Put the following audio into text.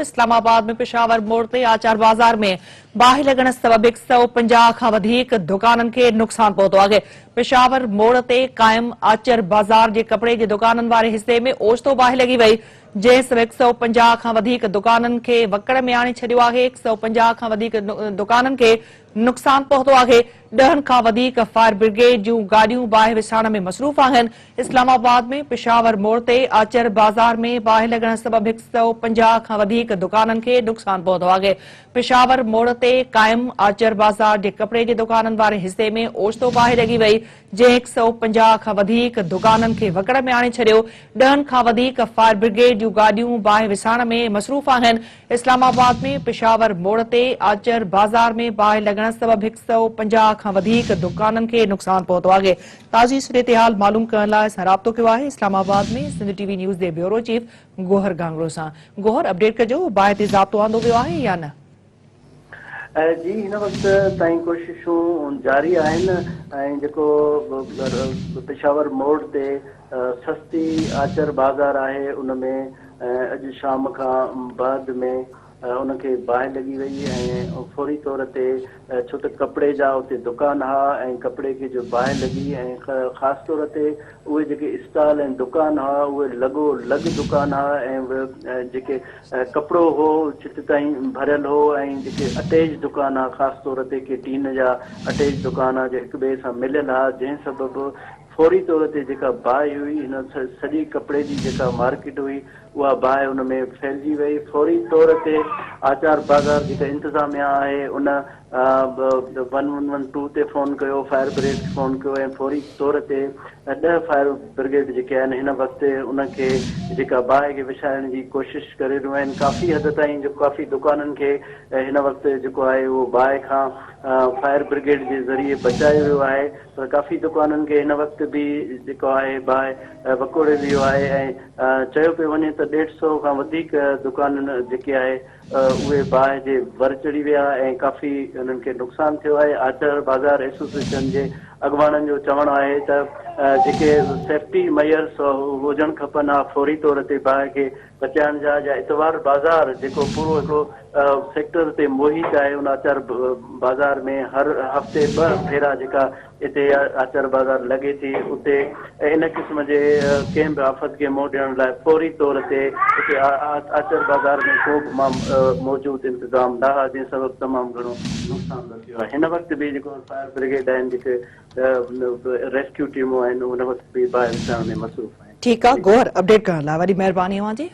اسلام آباد ۾ پشاور موڙ تي آچار بازار ۾ باهه لڳڻ سبب 150 کان وڌيڪ دڪانن کي نقصان پهتو آهي. پشاور موڙ تي قائم آچر بازار جي ڪپڙي جي دڪانن واري حصي ۾ اوچتو باهه لڳي وئي، جنهن سبب 150 کان وڌيڪ دڪانن کي وڪڙ ۾ آڻي ڇڏيو آهي. 150 کان وڌيڪ دڪانن کي نقصان پهتو آهي، ڏهن کان وڌيڪ فائر برگيڊ جون گاڏيون باهه وسائڻ ۾ مصروف آهن، اسلام آباد ۾ پشاور موڙ تي آچر بازار ۾ باهه لڳڻ سبب 150 کان وڌيڪ دڪانن کي نقصان پهتو آهي، پشاور موڙ تي قائم آچر بازار جي ڪپڙي جي دڪانن واري حصي ۾ اوچتو باهه لڳي وئي، جنهن 150 کان وڌيڪ دڪانن کي وڪڙ ۾ آڻي ڇڏيو، ڏهن کان وڌيڪ فائر برگيڊ جون گاڏيون باهه وسائڻ ۾ مصروف آهن، اسلام آباد ۾ پشاور موڙ تي آچر بازار ۾ باهه لڳڻ سبب 150 کان وڌيڪ دڪانن کي نقصان پهتو آهي، تازي صورتحال معلوم ڪرڻ لاء اسان رابطو ڪيو آهي Islamabad ۾ Sindh T V news جي بيورو چيف گوهر گهانگڙو سان، گوهر اپڊيٽ ڪجو باهه تي ضابطو آندو ويو آهي يا نه؟ جي هن وقت تائين ڪوششون جاري آهن ۽ جيڪو پشاور موڙ تي سستي آچر بازار آهي ان ۾ اڄ شام کان بعد ۾ ان کي باهه لڳي وئي ۽ فوري طور تي ڇو ته ڪپڙي جا اتي دڪان ها ۽ ڪپڙي کي جو باهه لڳي ۽ خاص طور تي اهي جيڪي اسٽال ۽ دڪان ها اهي لڳو لڳ دڪان ها ۽ جيڪي ڪپڙو هو ڇت تائين ڀريل هو ۽ جيڪي اٽيچ دڪان ها خاص طور تي ڪي ٽين جا اٽيچ دڪان ها جو هڪ ٻئي سان مليل ها جنهن سبب فوري طور تي جيڪا باهه هئي هن سڄي ڪپڙي جي جيڪا مارڪيٽ هئي اها باهه ان ۾ ڦهلجي وئي فوري طور تي آچار بازار جيڪا انتظاميا آهي ان ون ون ون ٽو تي فون ڪيو، فائر برگيڊ کي فون ڪيو ۽ فوري طور تي ڏهه فائر برگيڊ جيڪي آهن هن وقت ان کي جيڪا باهه کي وڇائڻ جي ڪوشش ڪري رهيون آهن ڪافي حد تائين جو ڪافي دڪانن کي هن وقت جيڪو آهي اهو باهه کان فائر برگيڊ جي ذريعي بچايو ويو آهي پر ڪافي دڪانن کي هن وقت به جيڪو آهي باهه وڪوڙي ويو آهي ۽ چيو پيو وڃي ته ڏيڍ سئو کان وڌيڪ دڪانن جيڪي آهي اهي باهه جي ور چڙهي ويا ۽ ڪافي انهن کي نقصان ٿيو آهي. آچر بازار ايسوسيئيشن جي اڳواڻن جو چوڻ آهي ته جيڪي سيفٽي ميئرس هجڻ کپن ها فوري طور تي باهه کي بچائڻ جا يا اتوار بازار جيڪو پورو هڪڙو سيڪٽر تي محيط آهي ان آچر بازار ۾ هر هفتي ٻه ڀيرا جيڪا اتي آچر بازار لڳي ٿي، اتي ان قسم جي ڪنهن به آفت کي منهن ڏيڻ لاء فوري طور تي اتي آچر بازار ۾ ڪو به موجود انتظام نه آهي، جنهن سبب تمام گهڻو نقصان رسيو آهي. هن وقت به جيڪو فائر برگيڊ آهن، جيڪي ريسڪيو ٽيمون آهن، ان وقت به باهه وسائڻ ۾ مصروف آهن. ٺيڪ آ گوهر اپڊيٽ ڪرڻ لاء وڏي مهرباني اوهان جي.